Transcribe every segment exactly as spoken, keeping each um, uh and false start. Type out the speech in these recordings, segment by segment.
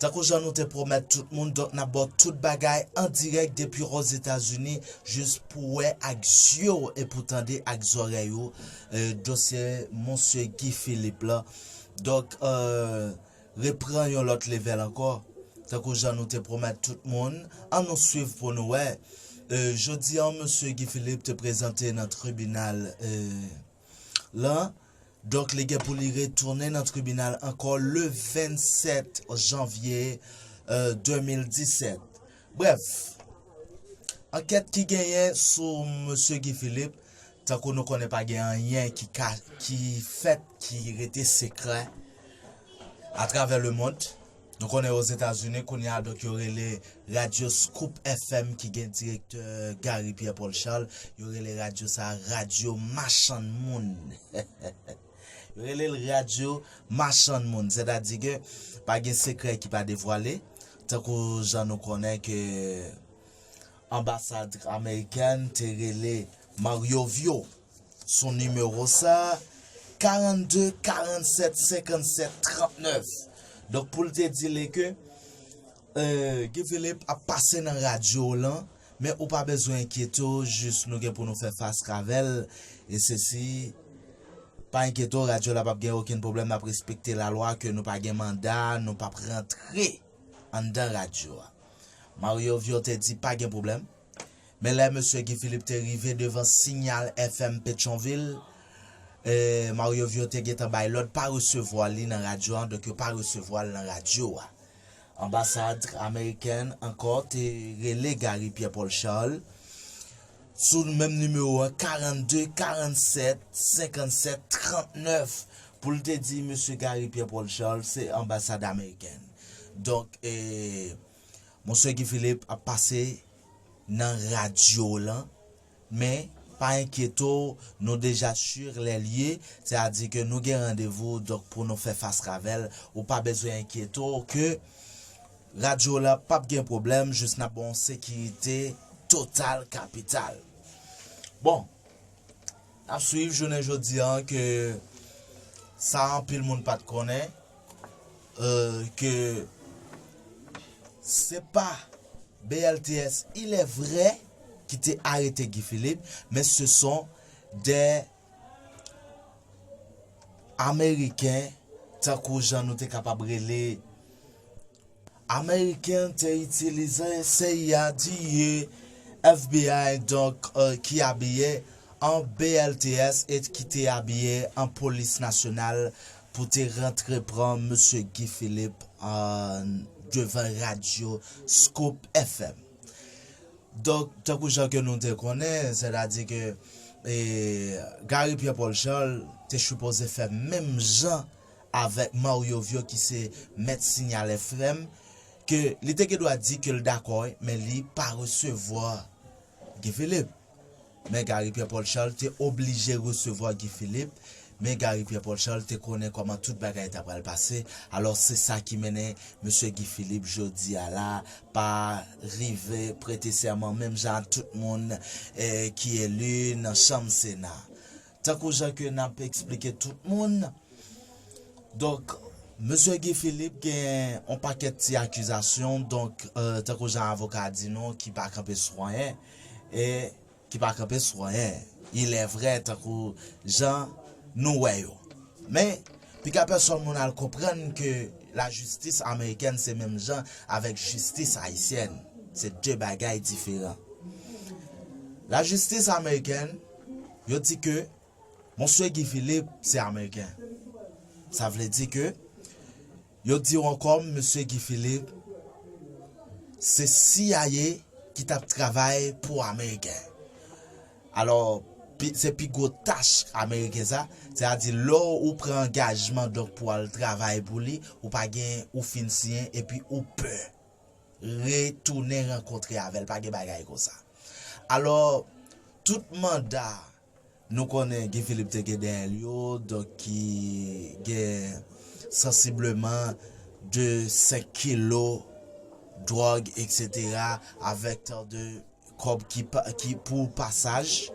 Tankou jan nou te pwomèt tout moun, donk n ap ba w tout bagay an dirèk depi Ozetazini, jis pou w wè ak zye w e pou w tande ak zòrèy ou, e, dosye Monsye Guy Philippe la. Donk, e, repran yon lòt level ankò. Tankou jan nou te pwomèt tout moun, ann nou swiv pou nou wè. E, jodi a, Monsye Guy Philippe te prezante nan tribinal, e, lan. Donk, li gen pou li retounen nan tribinal ankò le vennsèt janvye, e, de mil disèt. Brèf, ankèt ki genyen sou Monsye Guy Philippe, tankou nou konnen pa gen anyen ki ka, ki fèt, ki rete sekrè atravè lemonn. Nou konnen Ozetazini kounye a, donk yo rele Radyo Scoop F M ki gen direktè Gary Pierre Paul Charles, yo rele radyo sa a radyo machann moun. Yo rele l radyo machann moun, sètadi ke pa gen sekrè ki pa devwale, tankou jan nou konnen ke anbasad amerikèn te rele Mario Vio sou nimewo sa, karannde, karannsèt, senkannsèt, trannèf. Donk, pou l te di li ke, e, Guy Philippe ap pase nan radyo w lan, men ou pa bezwen enkyete w, jis nou gen pou nou fè fas avè l, e sesi, pa enkyete w, radyo la p ap gen okenn pwoblèm, n ap respekte lalwa, ke nou pa gen manda, nou p ap rantre anndan radyo a. Mario Vio te di pa gen pwoblèm. Men lè Mesye Guy Philippe te rive devan Signal F M Petyonvil, e, Mario Vio te gentan bay lòd pa resevwa li nan radyo a, donk yo pa resevwa l nan radyo a. Anbasad amerikèn ankò te rele Gary Pierre Paul Charles sou menm nimewo a, karannde, karannsèt, senkannsèt, trannèf, pou l te di Mesye Gary Pierre Paul Charles se anbasad amerikèn. Donk, e, Monsye Guy Philippe ap pase nan radyo w lan, men pa enkyete w, nou deja sur les lieux, sètadi ke nou gen randevou, donk pou nou fè fas avè l, ou pa bezwen enkyete w ke radyo w la p ap gen pwoblèm, jis n ap ba w sekirite total kapital. Bon, n ap swiv jounen jodi a ke sa anpil moun pa t konnen, e, ke se pa B L T S, il est vrai, ki te arete Guy Philippe, men se son de Ameriken, tankou jan nou te kapab rele Ameriken te itilize C I A, D E A, F B I, donk, e, ki abiye an B L T S e ki te abiye an Polis Nasyonal pou te rantre pran Mesye Guy Philippe, e, devan radyo Scoop F M. Donk, tankou jan ke nou te konnen, sètadi ke, e, Gary Pierre Paul Charles te sipoze fè menm jan avèk Mario Vio ki se mèt Signal F M, ke li te gen dwa di ke l dakò, wi, men li pa resevwa Guy Philippe. Men Gary Pierre Paul Charles te oblije resevwa Guy Philippe, men Gary Pierre Paul Charles te konnen kòman tout bagay ta pral pase. Alò, se sa ki mennen Mesye Guy Philippe jodi a la pa rive prete sèman menm jan ak tout moun, e, ki eli nan chanm Sena. Tankou jan ke n ap eksplike tout moun, donk, Mesye Guy Philippe gen yon pakèt ti akizasyon, donk, e, tankou jan avoka a di nou, ki pa kanpe sou anyen, e ki pa kanpe sou anyen. Il est vrai, tankou jan nou wè yo. Men, piga pèsòn moun al konprann ke lajistis amerikèn se menm jan avèk jistis ayisyèn. Se de bagay diferan. Lajistis amerikèn, yo di ke Monsye Guy Philippe se Ameriken. Sa vle di ke yo di w ankò, Mesye Guy Philippe, se C I A ki t ap travay pou Ameriken. Alò, pi, se pi gwo tach Ameriken sa, sètadi lè w pran angajman, donk, pou al travay pou li, ou pa gen, ou fin siyen, epi ou pè retounen rankontre avè l, pa gen bagay konsa. Alò, tout manda nou konnen Guy Philippe te gen dèyè l yo, donk ki gen sansibleman de senk kilo dwòg, etsetera, avèk tan de kòb ki pa, ki pou pasaj.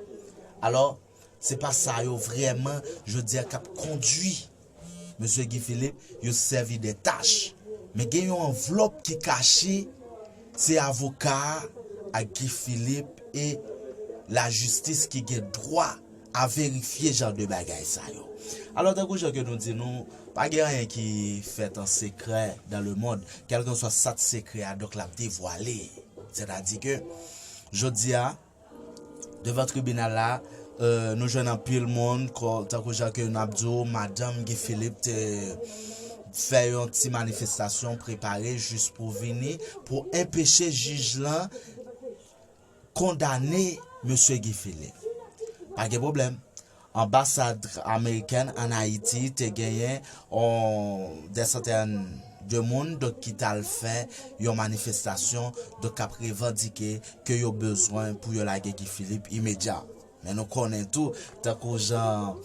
Alò, se pa sa yo vrèman, jodi a, k ap kondui Mesye Guy Philippe, yo sèvi de tach. Men gen yon anvlòp ki kache, se avoka a ak Guy Philippe e lajistis ki gen dwa a verifye jan de bagay sa yo. Alò, tankou jan ke nou di nou, pa gen anyen ki fèt an sekrè dans le monde. Kèlkeswa sa k sekrè a, donk, l ap devwale. Sètadi ke, jodi a, devan tribinal la, euh, nou jwenn anpil moun, ko-, tankou jan ke n ap di w, madanm Guy Philippe te fè yon ti manifestasyon prepare jis pou vini, pou enpeche jij lan kondane mesye Guy Philippe. Pa gen pwoblèm. Anbasad amerikèn ann Ayiti te genyen on, dè santèn de moun, donk, ki t al fè yon manifestasyon, donk, k ap revandike ke yo bezwen pou yo lage Guy Philippe imedya. Men nou konnen tou, tankou jan,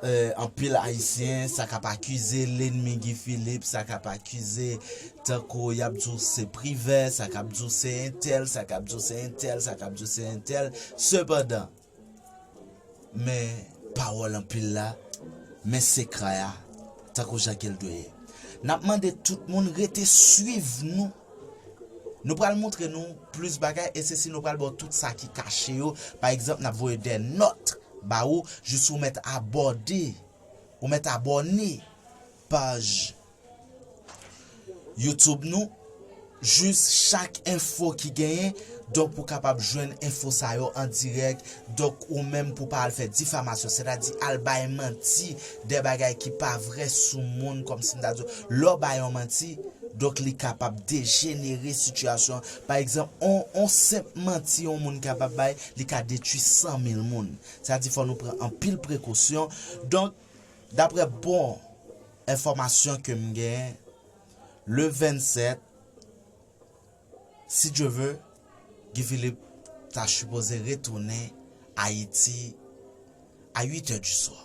eh, anpil Ayisyen, sa k ap akize lènmi Guy Philippe, sa k ap akize, tankou y ap di w se Privè, sa k ap di w se entèl, sa k ap di w se entèl, sa k ap di w se entèl. Sepandan, men pawòl anpil la, men sekrè a, tankou jan ke l dwe ye. N ap mande tout moun rete swiv nou. Nou pral montre nou plis bagay, e se si nou pral ba w tout sa ki kache yo. Pa egzanp, n ap voye de nòt ba ou, jis ou mèt abòde, ou mèt abòne paj YouTube nou, jis chak enfo ki genyen, donk pou kapab jwenn enfo sa yo an dirèk, donk ou menm pou pa al fè difamasyon, sètadi al bay manti, de bagay ki pa vrè sou moun, kòmsi m ta di w, lè w bay yon manti, donk li kapab dejenere sitiyasyon. Pa egzanp, on, on senp manti yon moun kapab bay, li ka detwi san mil moun. Sètadi fò nou pran anpil prekosyon. Donk, daprè bon enfòmasyon ke m genyen, le vennsèt, si Dye ve, Guy Philippe ta sipoze retounen Ayiti a uit è di swa.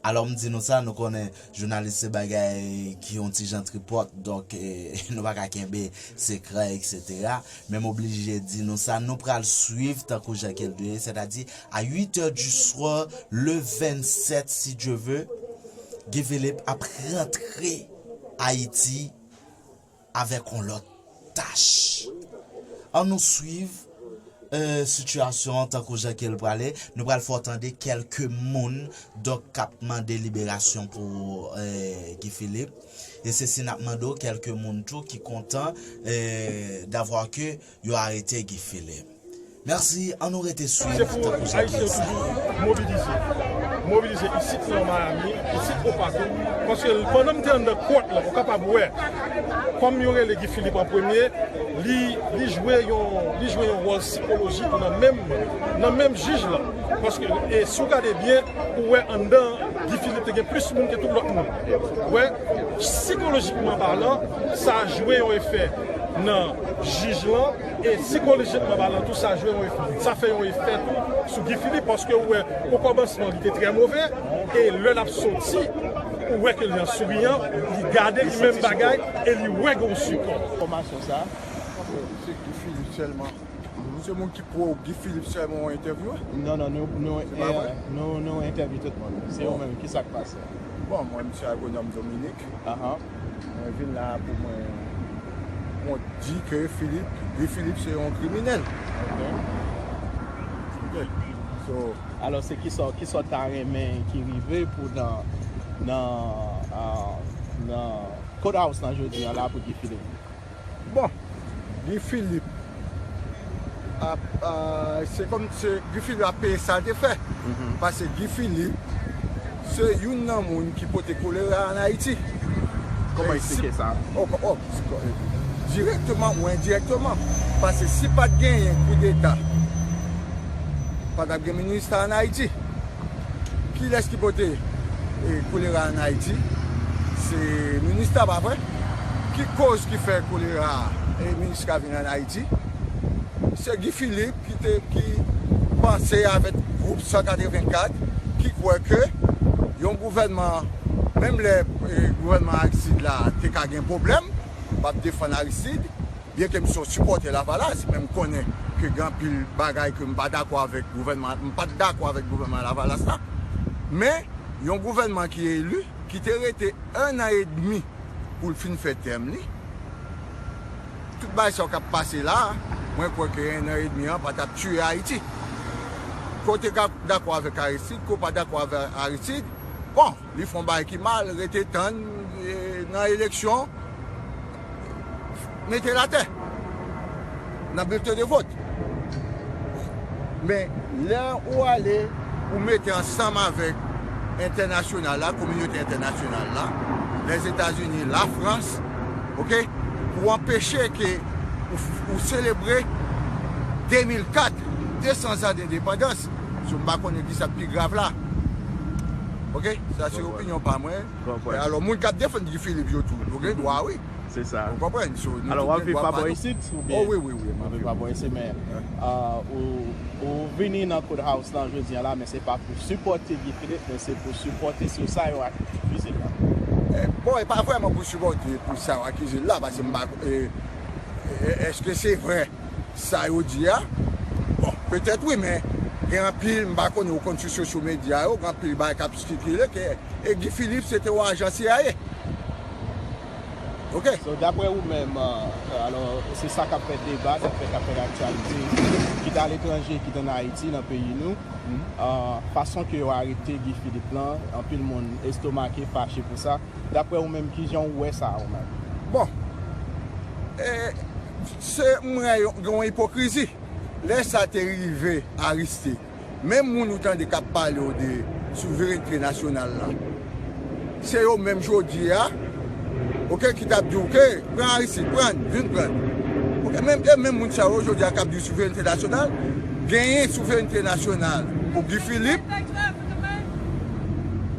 Alò, m di nou sa, nou konnen jounalis se bagay ki yon ti jan tripòt, donk, eh, nou pa ka kenbe sekrè, etsetera. Men m oblije di nou sa, nou pral swiv tankou jan ke l dwe ye, sètadi a uit è di swa, le vennsèt, si Dye ve, Guy Philippe ap rantre Ayiti avèk yon lòt tach. Ann nou swiv, eh, sitiyasyon an tankou jan ke l prale. Nou pral fè w tande kèlke moun, donk, k ap mande liberasyon pou, eh, Guy Philippe. E se si n ap mande w kèlke moun tou ki kontan, eh, davwa ke yo arete Guy Philippe. Mèsi, ann nou rete swiv tankou jan ke sa ye. Mobilize. Mobilize isit nan Miami, isit Opa tou. Paske pandan m te anndan kòt la, ou kapab wè, kòm yo rele Guy Philippe an premye, li, li jwe yon, li jwe yon wòl sikolojik nan menm, nan menm jij la. Paske, e si w gade byen, ou wè anndan, Guy Philippe te gen plis moun ke tout lòt moun. Ou wè, sikolojikman palan, sa jwe yon efè nan jij lan, e sikolojikman palan tou, sa jwe yon efè, sa fè yon efè tou sou Guy Philippe, paske ou wè, o kòmansman, li te trè move, e lè l ap soti, ou wè ke li an souriyan, li gade li menm bagay, e li wè gen yon sipò. Enfòmasyon sa, se Guy Philippe sèlman. Se moun ki pwòp Guy Philippe sèlman w entèvyouwe? Non, non, nou, nou, Se pa vre? eh, nou, nou entèvyou tout moun. Se ou menm, ki sa k pase? Bon, mwen, m se Agwonòm Dominique. Ahan. Mwen vin la pou mwen, mwen di ke Philippe, Guy Philippe se yon kriminèl. Ok. Ok. So, Alò, se ki sa, ki sa w ta renmen ki rive pou nan, nan, ah, nan Courthouse nan jodi an la pou Guy Philippe? Bon, Guy Philippe ap, a, se kòm se Guy Philippe ap peye sa l te fè. Mhm. Paske Guy Philippe se youn nan moun ki pote kolera ann Ayiti. Kòman eksplike sa? Oh, oh, dirèkteman ou endirèkteman. Paske si pa t genyen koudeta, pa t ap gen minista ann Ayiti. Kilès ki pote, e, kolera ann Ayiti? Se minista, pa vre? Ki koz ki fè kolera, e, minista vin ann Ayiti? Se Guy Philippe ki te, ki panse avèk gwoup san katrevenkat, ki kwè ke yon gouvènman, menm lè, e, gouvènman Aristide la te ka gen pwoblèm, m p ap defann Aristide, byenke m se yon sipòtè Lavalas, men m konnen ke gen anpil bagay ke m pa dakò avèk gouvènman, m pa t dakò avèk gouvènman Lavalas la. Men, yon gouvènman ki eli, ki te rete en an edmi pou l fin fè tèm li. Tout bagay sa yo k ap pase la, mwen kwè ke en an edmi an pa t ap tiye Ayiti. Ke w te ka dakò avèk Aristide, ke w pa dakò avèk Aristide, bon, li fè yon bagay ki mal, rete tann, e, nan eleksyon, mete l atè nan bilten de vòt. Men, lè ou ale, ou mete ansanm avèk entènasyonal la, kominote entènasyonal la, Lèzetazini, Lafrans, oke, pou anpeche ke ou, ou selebre de mil kat, de san zan dendepandans. So, m pa konnen kisa k pi grav la. Oke? Sa se opinyon pa mwen. Alò, moun k ap defann Guy Philippe yo tou, yo gen dwa, wi. Se sa. Ou konprann? So, nou tout gen dwa pa nou. Alò, w ap viv pa bò isit, oubyen? Oh, wi, wi, wi, m ap viv pa bò isit, men, ah, ou, ou vini nan Code House lan jodi a la, men se pa pou sipòte Guy Philippe, men se pou sipòte sou sa yo akize l la. Eh, bon, e pa vrèman pou sipòte pou sa yo akize l la, paske m pa, eh, eh, èske se vrè sa yo di a? Bon, petèt wi, men gen anpil, m pa konnen, ou konn sou social media yo, gen anpil bagay k ap sikile ke, e Guy Philippe se te yon ajan C I A. Oke. So, daprè ou menm, euh, alò, se sa k ap fè deba, sa k fè, k ap fè aktyalite, kit aletranje, kit ann Ayiti, nan peyi nou. Euh, fason ke yo arete Guy Philippe lan, anpil moun estomake, fache pou sa. Daprè ou menm, kijan ou wè sa ou menm? Bon, e, se, m wè yon, gen yon ipokrizi. Lè sa te rive Aristide, menm moun ou tande k ap pale w de souverènte nasyonal la, se yo menm jodi a, oke, ki t ap di w ke pran Aristide, pran, vin pran. Oke, menm, e menm moun sa yo jodi a k ap di w souverènte nasyonal, genyen souverènte nasyonal pou Guy Philippe,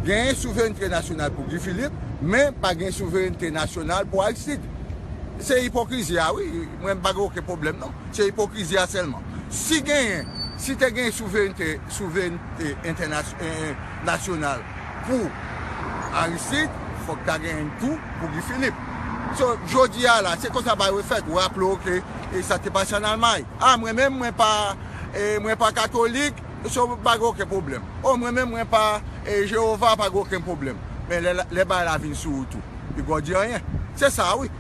genyen souverènte nasyonal pou Guy Philippe, men pa gen souverènte nasyonal pou Aristide. Se ipokrizi a, wi. Mwen, m pa gen okenn pwoblèm, non. Se ipokrizi a sèlman. Si genyen, si te gen souverènte, souverènte entènas-, eh, eh, nasyonal pou Aristide, fòk ta genyen tou pou Guy Philippe. So, jodi a la, se konsa bagay yo fèt. Ou raple w ke, e sa te pase ann Almay. A, mwen menm, mwen pa, e, mwen pa katolik, so, pa gen okenn pwoblèm. O, mwen menm, mwen pa, e, Jewova, pa gen okenn pwoblèm. Men lè, lè bagay la vin sou ou tou, li pa di anyen. Se sa, wi.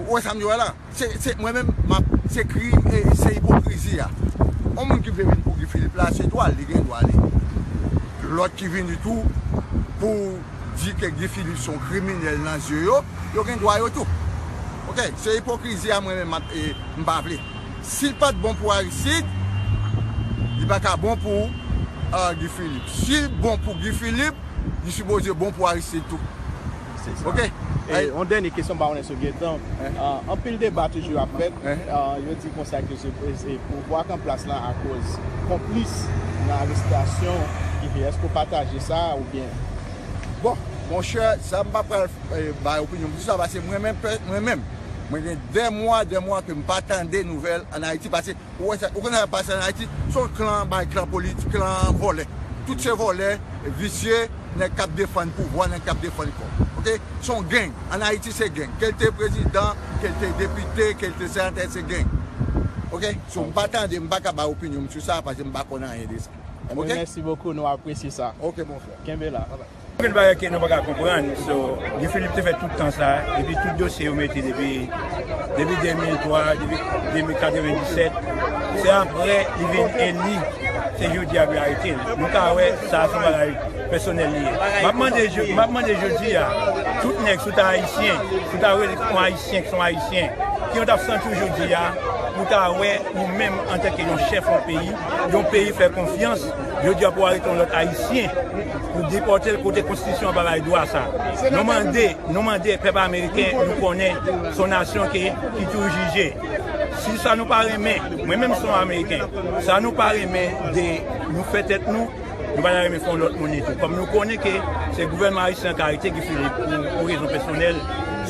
Ou wè sa m di w la? Se, se, mwen menm, m ap, se krim, e, se ipokrizi a. Yon moun ki vle vin pou Guy Philippe la, se dwa l, li gen dwa li. Lòt ki vini tou pou di ke Guy Philippe se yon kriminèl nan zye yo, yo gen dwa yo tou. Oke, se ipokrizi a mwen menm, m ap, e, m pa vle. Si l pa t bon pou Aristide, li pa ka bon pou, ah, Guy Philippe. Si l bon pou Guy Philippe, li sipoze bon pou Aristide tou. Se sa. Oke? E yon dènye kesyon, m pa konnen si w gen tan. Ah, anpil deba toujou ap fèt. Ah, yo di konsa ke se, se pouvwa k an plas la akoz konplis nan arestasyon Guy Philippe. Èske w pataje sa oubyen? Bon, monchè, sa m pa pral, eh, bay opinyon m sou sa, paske mwen menm, pè-, mwen menm, mwen gen dè mwa, dè mwa ke m pa tande nouvèl ann Ayiti, paske Ou wè sa, ou konn sa k ap pase ann Ayiti? Se yon klan, bay klan politik, klan vòlè. Tout se vòlè, visye, nèg k ap defann pouvwa, nèg k ap defann kò. Oke? Se yon gang. Ann Ayiti, se gang. Ke l te prezidan, ke l te depite, ke l te senatè, se gang. Oke? So, m pa tande, m pa ka bay opinyon m sou sa, paske m pa konn anyen de sa. Oke? Mèsi bokou, nou apresye sa. Oke, mon frè. Kenbe la. Anpil bagay ke nou pa ka konprann. So, Guy Philippe te fè tout tan sa, epi tout dosye yo mete depi, depi de mil twa, depi de mil katrevendisèt. Se apre li vin eli, se jodi a yo arete l. Nou ka wè sa se yon bagay pèsonèl li ye. M ap mande, m ap mande jodi a, tout nèg, si w ta ayisyen, si w ta rele yon ayisyen ki se yon ayisyen, kijan w t ap santi w jodi a, pou w ta wè ou menm antanke yon chèf yon peyi, yon peyi fè konfyans, jodi a pou w arete yon lòt ayisyen, pou depòte l kote konstitisyon an pa bay dwa sa. Nou mande, nou mande pèp ameriken, nou konnen se yon nasyon ki, ki toujou jije. Si sa nou pa renmen, mwen menm se yon ameriken, sa nou pa renmen de nou fè tèt nou, nou pa ta renmen fè yon lòt moun li tou. Kòm nou konnen ke se gouvènman ayisyen an k arete Guy Philippe pou, pou rezon pèsonèl,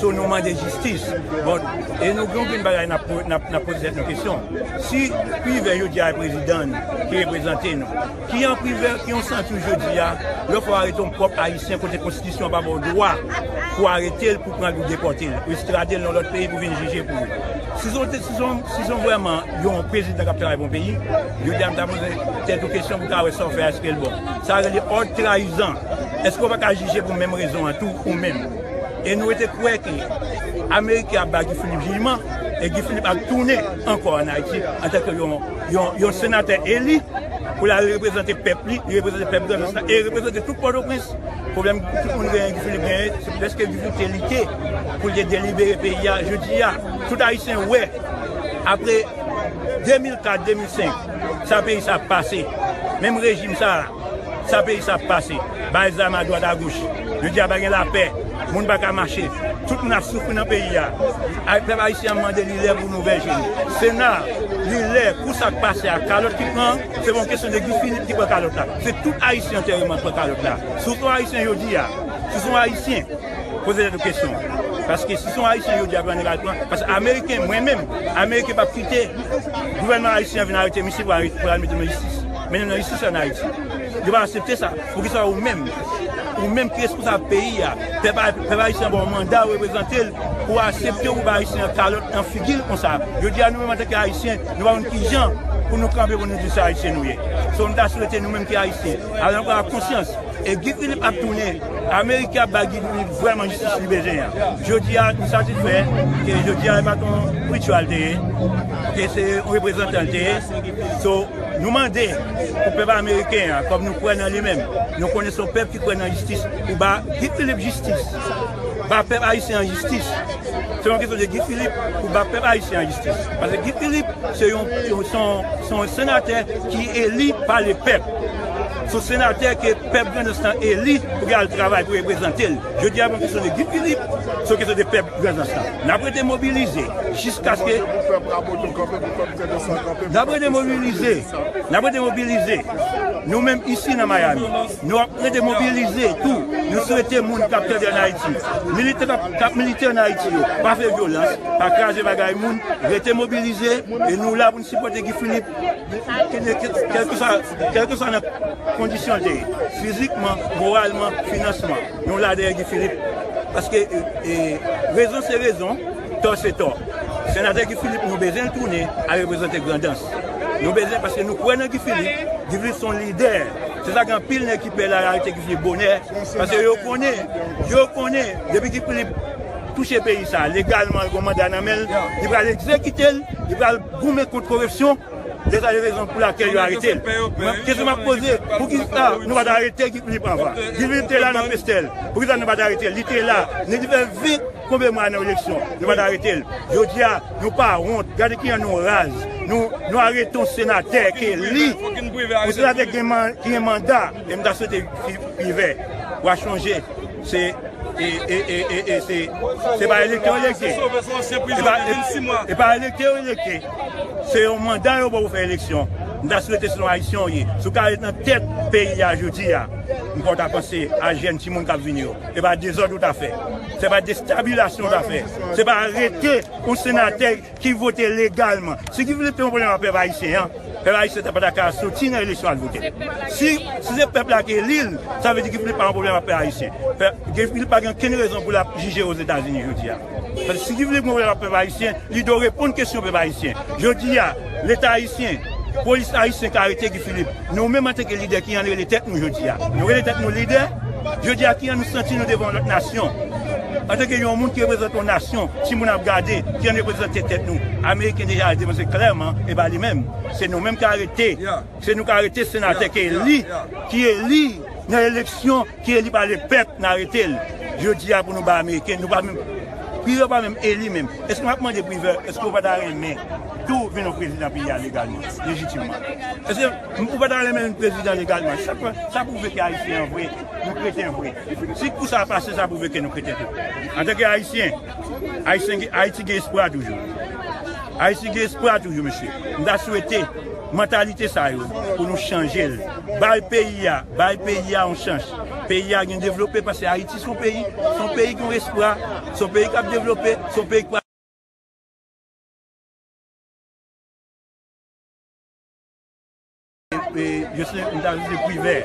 so nou mande jistis. Bon, e nou gen yon bagay n ap, n ap, n ap poze tèt nou kesyon. Si Privè jodi a e prezidan n ki reprezante nou, ki an Privè, ki yon santi jodi a, lè fò arete yon pwòp ayisyen kote konstitisyon an pa ba w dwa pou arete l, pou pran l, pou depòte l, pou estrade l nan lòt peyi pou vin jije pou ou. Si se yon, si se yon, si se yon vrèman yon prezidan k ap travay pou yon peyi, jodi a m ta poze tèt ou kesyon pou ta wè sa w fè a, èske l bon. Sa rele òd trayizan. Èske w pa ka jije pou menm rezon an tou ou menm? E nou rete kwè ke Ameriken ap ba Guy Philippe jiman, e Guy Philippe ap tounen ankò ann Ayiti antanke yon, yon, yon senatè eli pou l al reprezante pèp li, li reprezante pèp Grandans la, e reprezante tout Pòtoprens. Pwoblèm tout moun genyen, Guy Philippe genyen, se lèske Guy Philippe te lite pou l te delibere peyi a. Jodi a, tout Ayisyen wè, apre de mil kat, de mil senk, sa peyi sa ap pase. Menm rejim sa a, sa peyi sa ap pase. Bay zam adwat agoch. Jodi a pa gen lapè. Moun pa ka mache. Tout moun ap soufri nan peyi a. Ay, pèp ayisyen an mande li lè pou nouvèl jeni. Sena, li lè pou sa k pase a. Kalòt ki pran, se pa yon kesyon de Guy Philippe ki pran kalòt la. Se tout Ayisyen antereman k pran kalòt la. Si w se yon Ayisyen jodi a, si w se yon Ayisyen, poze tèt ou kesyon. Paske si se yon Ayisyen jodi a pran, nèg la pran. Paske Ameriken, mwen menm, Ameriken p ap kite gouvènman ayisyen an vin arete misye pou al, pou al mete nan jistis. Mennen nan jistis ann Ayiti. Yo pa aksepte sa. Poukisa ou menm, ou menm ki responsab peyi a, pèp a, pèp ayisyen an ba w manda, ou reprezante l, pou w aksepte ou ba ayisyen an kalòt nan figi l konsa? Jodi a, nou menm antanke Ayisyen, nou pa konn kijan pou nou kanpe pou nou di se Ayisyen nou ye. So, m ta swete nou menm ki Ayisyen, al anba konsyans. E Guy Philippe ap tounen. Ameriken ap ba Guy Philippe vrèman jistis li bezwen an. Jodi a, nou satisfè ke jodi a, e pa t yon ritual te ye, ke se yon reprezantan l te ye. So, nou mande pou pèp ameriken an, kòm nou kwè nan li menm, nou konnen se yon pèp ki kwè nan jistis, pou ba Guy Philippe jistis. Ba pèp ayisyen an jistis. Se yon kesyon de Guy Philippe pou ba pèp ayisyen an jistis. Paske Guy Philippe, se yon, yon, se yon, se yon senatè ki eli pa le pèp. Se yon senatè ke pèp Grandans lan eli pou l al travay, pou reprezante l. Jodi a, pa yon kesyon de Guy Philippe, se yon kesyon de pèp Grandans lan. N ap rete mobilize jiskaske, n ap rete mobilize. N ap rete mobilize. Nou menm isi nan Miami, nou ap rete mobilize tou. Nou swete moun k ap tande ann Ayiti, militan k ap, k ap milite ann Ayiti yo, pa fè vyolans, pa kraze bagay moun, rete mobilize, e nou la pou n sipòte Guy Philippe, kèlkeswa, kèlkeswa nan kondisyon l te ye, fizikman, moralman, finansman. Nou la dèyè Guy Philippe. Paske, e, e, rezon se rezon, tò se tò. Senatè Guy Philippe, nou bezwen l tounen al reprezante Grandans. Nou bezwen, paske nou kwè nan Guy Philippe. Guy Philippe se yon lidè. Se sa gen anpil nèg ki pè l al arete Guy Philippe bonè. Paske yo konnen, yo konnen, depi Guy Philippe touche peyi sa, legalman, l gen yon manda nan men l, li pral egzekite l, li pral goumen kont koripsyon. Se sa rezon pou lakèl yo arete l. Mwen, kesyon m ap poze, poukisa nou pa t arete Guy Philippe anvan? Guy Philippe te la nan Pestèl. Poukisa nou pa t arete l? Li te la. Li te fè ven konbyen mwa nan eleksyon. Nou pa t arete l. Jodi a, nou pa wont. Gade kijan nou raz. Nou, nou arete yon senatè ke li, yon senatè ki gen man-, ki gen manda. E m ta swete Pi-, Privè, w a chonje, se E, e, e, e, e se, se pa elektè yo elekte. E pa, e, e pa elektè yo elekte. Se yon manda yo ba w pou fè eleksyon. M ta swete se yon Ayisyen w ye. Si w ka ret nan tèt peyi a jodi a, m kwè w ta panse a jèn timoun k ap vini yo. E pa dezòd ou ta fè. Se pa destabilasyon ou ta fè. Se pa arete yon senatè ki vote legalman. Si Guy Philippe te yon pwoblèm ak pèp ayisyen an, pèp ayisyen ta pa ta ka soti nan eleksyon al vote. Si, si se pèp la ki eli l, sa vle di Guy Philippe pa yon pwoblèm ak pèp ayisyen. Pèp, Guy Philippe pa gen okenn rezon pou l ap jije Ozetazini jodi a. Paske si Guy Philippe gen pwoblèm ak pèp ayisyen, li dwe reponn kesyon pèp ayisyen. Jodi a, Leta ayisyen, polis ayisyen ka arete Guy Philippe. Nou menm antanke lidè ki ann rele tèt nou jodi a. Nou rele tèt nou lidè. Jodi a, ki jan nou santi nou devan yon lòt nasyon? Antanke yon moun ki reprezante yon nasyon, timoun ap gade, ki jan nou reprezante tèt nou? Ameriken deja demontre klèman, e pa li menm. Se nou menm ki arete. Se nou ki arete senatè ki eli, ki eli nan eleksyon, ki eli pa lepèp, n arete l. Jodi a, pou nou bay Ameriken, nou pa menm, Privè pa menm eli menm. Èske m ap mande Privè, èske w pa ta renmen tou vin yon prezidan peyi a legalman, lejitimman? Èske ou pa ta renmen vin prezidan legalman? Sa, sa pwouve ke Ayisyen an vre, nou kreten vre. Si kou sa a pase, sa pwouve ke nou kreten tou. Antanke Ayisyen, Ayisyen, Ayiti gen espwa toujou. Ayiti gen espwa toujou, mesye. M ta swete mantalite sa yo pou nou chanje l. Bay peyi a, bay peyi a yon chans. Peyi a gen devlope paske Ayiti se yon peyi, se yon peyi ki gen espwa, se yon peyi k ap devlope, se yon peyi ki pa E, e, je suis, m ta swete Privè.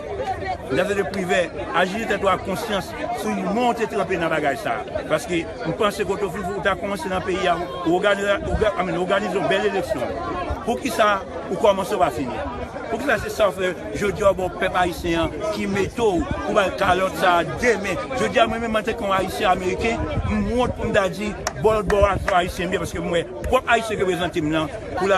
M ta swete Privè, ajite tèt ou ak konsyans sou mwen w te tranpe nan bagay sa. Paske m panse kote w fin, ou ta kòmanse nan peyi a, ou òganize, ou òga-, I mean, òganize yon bèl eleksyon. Poukisa ou kòmanse ou pa fini? Poukisa se sa w fè jodi a w ba w pèp ayisyen an ki mete w pou ba l kalòt sa a demen? Jodi a mwen menm antanke yon ayisyen ameriken, m wont pou m ta di bò lòt bò a se ayisyen m ye paske m wè pwòp ayisyen ki reprezante m nan pou l